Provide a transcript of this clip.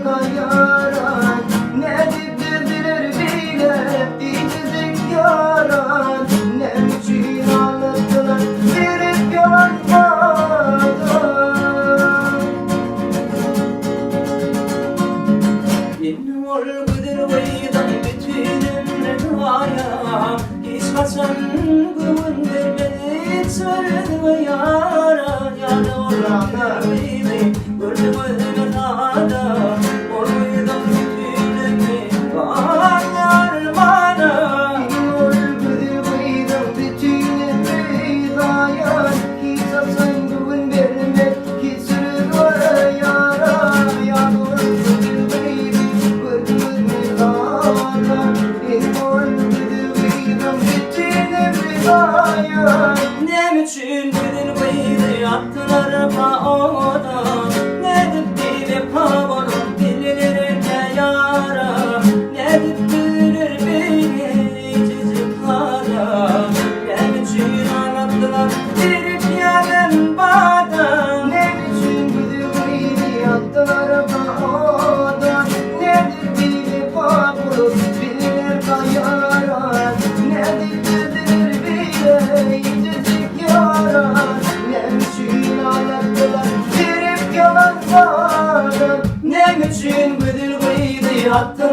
Kaýaran Nädip berdiler beýle Eýjejik ýaran Näme üçin aldatdylar Berip ýalan wada Indi ol gözel gyzyň bütin ömri zaýa, Hiç haçan göwün bermez hiç bir ýara, Ýa-da ol gözel gyzy görse gözüne sada, Ol gyzyň bütin ömri galdy armana. Indi ol gözel gyzyň bütin ömri zaýa, Hiç haçan göwün bermez hiç bir ýara, Ýa-da ol gözel gyzy görse gözüne sada, Näme üçin gözel gyzy atdylar oda, Nädip biwepa bolup bildiler ýara, Nädip biler beýle eýjejik hala, Näme üçin alatdylar berip ýalan bada. Näme üçin gözel gyzy atdylar oda, Nädip biwepa bolup bildiler ýara, Nädip berdiler beýle eýjejik ýara, Näme üçin alatdylar berip ýalan bada. Näme üçin gözel gyzy atdylar.